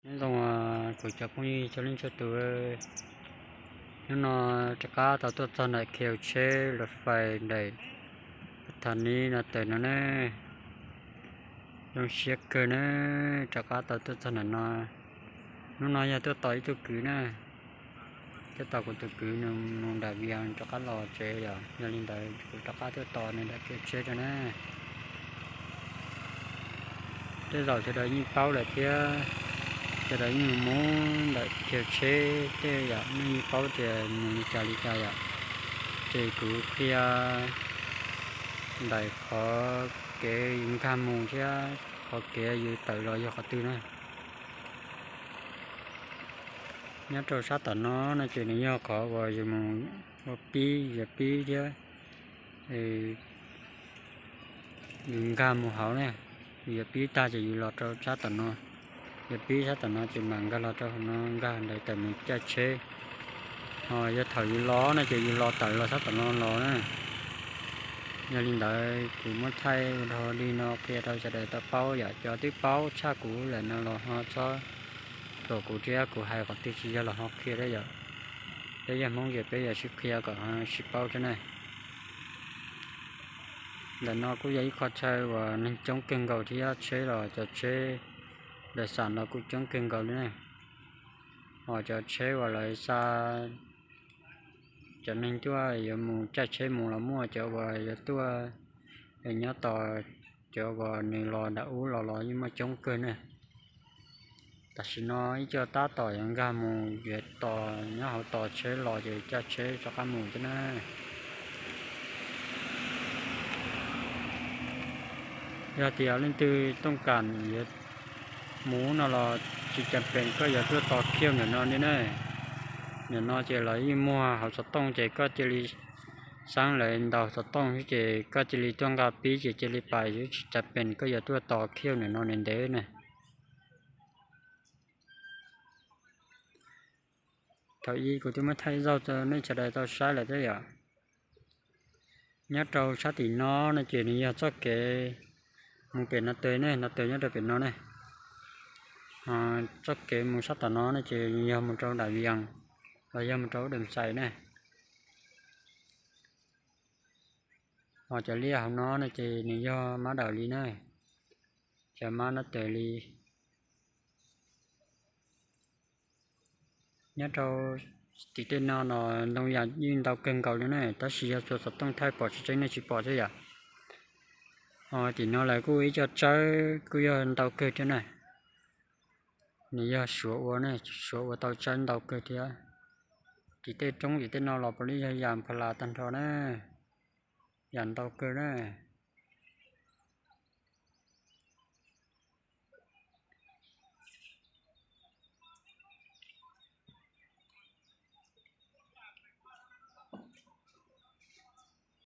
Nyob zoo kuv cov phooj ywg txhua leej txhua tus, hnub no rov qab tau tuaj txog ntawm khiv tsheb los fais ntawm Pha Thas Nis no tawm no ne. Zoo siab kawg na, rov qab tau tuaj txog ntawm no. Hnub no yog tuaj tos ib tug kwv na, tuaj tos kuv tus kwv nws mus nram Vias rov qab los tsev yom. Yog li ntawd kuv rov qab tuaj tos nws ntawm khiv tsheb rau na. Tej zaum sawv daws yeej paub lawm thiab, sawv daws yeej mus ntawm khiv tsheb tej yom, nej yeej paub tias mus li cas li cas yom. Ces kuv qhia ntawm qhov kev yus nkag mus thiab qhov kev yus tawm los yog qhov twg na. Nyob rau sab tom no no ces nws yog qhov uas yus mus ua pib, yus pib thiab yus nkag mus hauv na. Yus yuav pib tag ces yus los rau sab tom no, yus pib sab tom no ces mam nkag los rau hauv no, nkag ntawd tawm mus caij tsheb. Ho yog thaum yus los no ces yus los tawm los sab tom no los na. Yog li ntawd kuv muab thaij ua dog dig no qhia rau sawv daws tau paub yom. Cov twb paub tshaj kuv lawm no los ho txhob thuam kuv thiab, kuv hais qhov twg tsis yog los ho qhia thiab yom. Peb yog Hmoob ces peb yuav sib qhia kom ho sib paub thiab ne. Ntawm no kuj yog ib qho chaw uas neeg coob kawg nkaus thiab, tsheb los cov tsheb dais xam los kuj coob kawg nkaus li ne. Ho cov tsheb uas lawv xa cov neeg tuaj yuav mus caij tsheb mus los muaj, cov uas yuav tuaj nyob tos, cov uas nws los nram ub los los yeej muaj coob kawg ne. Tam sim no ib co tab tom yuav nkag mus yuav tos nyob hauv tos tsheb los ces caij tsheb rov qab mus thiab na. Yog tias leej twg tooj kam yuav mus no los tsis cas pes koj yuav tuaj tos khiv ntawm no li ne. Ntawm no ces lawv yeej muag hauv xov tooj ces koj cia li xeeb lawv ntaus xov tooj xwb ces koj cia li tuaj nqa pib ces cia li pais xwb, tsis cas pes koj yuav tuaj tos khiv ntawm no ntev ntev ne. Thaum ub kuv twb muab thaij zaug rau nej sawv daws tau saib lawm thiab yom. Nyob rau sab tim no no ces nws yog txoj kev mus pem no tes ne, no tes nyob rau pem no ne. Txoj kev mus sab tom no no ces nws yog mus rau nram Vias los yog mus rau ub Dam Xais ne. Ho cov liaj hauv no no ces nws yog mab dawm li na, cov mab no tes li. Nyob rau tim tej no no ntoo yam yeej ntau kawg nkaus li na, tab sis yog txhua xov tooj thaij pom tseeb tseeb nej tsis pom thiab yom. Ho tim no lawv kuj ib co tsawb kuj yog ntau kawg thiab na. Nws yog suav ua ne, suav ua tau tsawb ntau kawg thiab. Tim tej roob tim tej no los puav leej yog yam pha las tag nrho na, yam ntau kawg na.